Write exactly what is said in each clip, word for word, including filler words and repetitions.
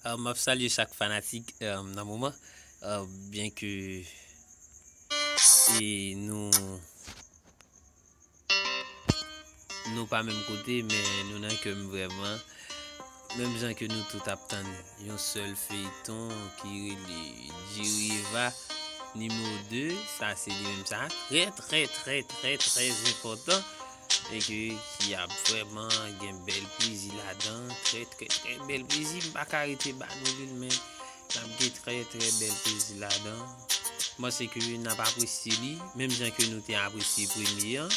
Uh, m ap salye chak fanatik uh, nan moman. Uh, byen ke e nou nou pa menm kote, men nou nan kè m vrèman. Menm jan ke nou tout ap tann yon sèl feyton ki rele Djerieva nimewo de, sa se li menm sa. Trè, trè, trè, trè, trè enpòtan. E ke ki ap vrèman gen bèl plezi ladan. Trè, trè, trè bèl plezi. M pa ka rete ba nou li, men n ap gen trè, trè bèl plezi ladan. M panse ke n ap apresye li, menm jan ke nou te apresye premye an.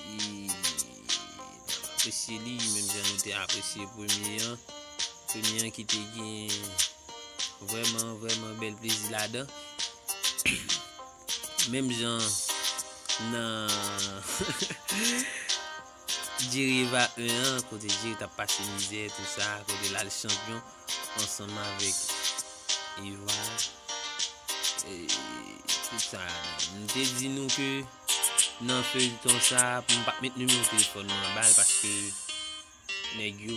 E n ap apresye li, menm jan nou te apresye premye an. Premye an ki te gen vrèman, vrèman bèl plezi ladan. Menm jan nan Djerieva en an, kote Djeri t ap pase mizè, tou sa, kote l al chanpyon ansanm avèk Eva. E, tout sa. M te di nou ke nan feyton sa, pou m pa t met nimewo telefòn mwen anba l, paske nèg yo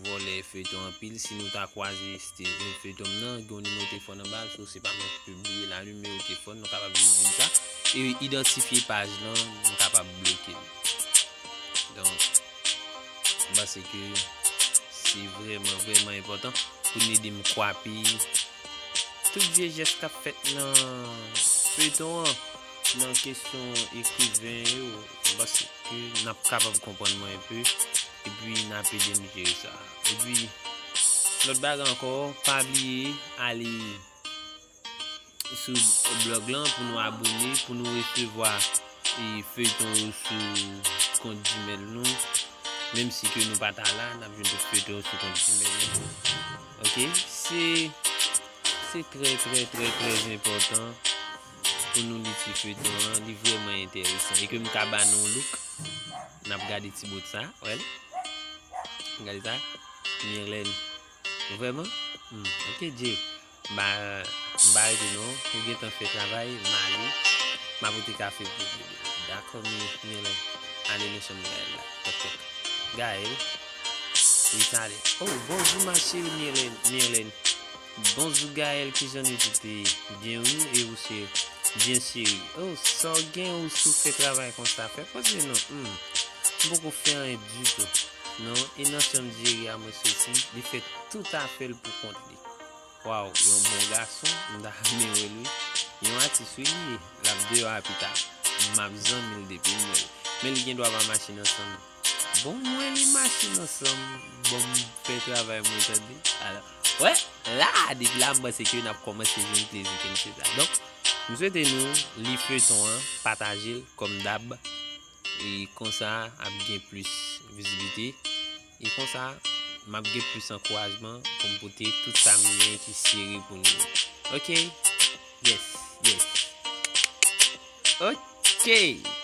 vòlè feyton anpil. Si nou ta kwaze Steven feyton m nan, gen yon nimewo telefòn anba l, so se pa mwen ki pibliye la, nimewo telefòn, nou kapab vin di m sa. E idantifye paj lan, nou kapab bloke l. Donk, m panse ke se vrèman, vrèman enpòtan pou n ede m kwape tout vye jès k ap fèt nan feyton an, nan kesyon ekriven yo. M panse ke n ap kapab konprann mwen enpe, epi n ap ede m jere sa. Epi, lòt bagay ankò, pa bliye ale sou blòg lan pou nou abone, pou nou resevwa e, feyton yo sou kont Gmail nou. Menm si ke nou pa ta la, n ap jwenn tout feyton yo sou kont Gmail nou. Ok? Se, se trè, trè, trè, trè enpòtan pou nou li ti feyton an. Li vrèman enteresan. E ke m ka ba nou louk. N ap gade ti bout sa. Wè l. Gade sa. Mirlène. Vrèman? Hmm, ok, Dje. M pa, m pa rete non. Ou gentan fè travay, m ale. M a pote kafe pou ou, bebe. Dakò, Mirlène. Ale nan chanm Gaël la. Tòk, tòk. Gaël. Wi, sa ale. Oh, bonjou, ma chérie Mirlène. Mirlène. Bonjou, Gaël. Kijan nou tout ye? Byen, wi. E ou, cheri? Byen, cheri. Oh, sa w gen ou sou fè travay konsa? Fè poze non. Hmm. M poko fè anyen ditou. Non, e nan chanm Djeri a mwen soti, li fè tout afè l pou kont li. Waw, yon bon gason, m ta renmen wè l wi. Yon atis wi li ye, l ap deyò a pita. M ap zanmi l depi m wè l. Men li gen dwa pa mache nan san m. Bon, m wè li mache nan san m. Bon, m fè travay mwen tande. Alò, wè, la, depi la, m panse ke n ap kòmanse jwenn plezi ke m fè sa. Donk, m swete nou li feyton an, pataje l, kòm dab. E konsa, ap gen plis viziblite. E konsa, m ap gen plis ankourajman pou m pote tout sa m gen ki sere pou nou. Ok? Yes, yes. Ok.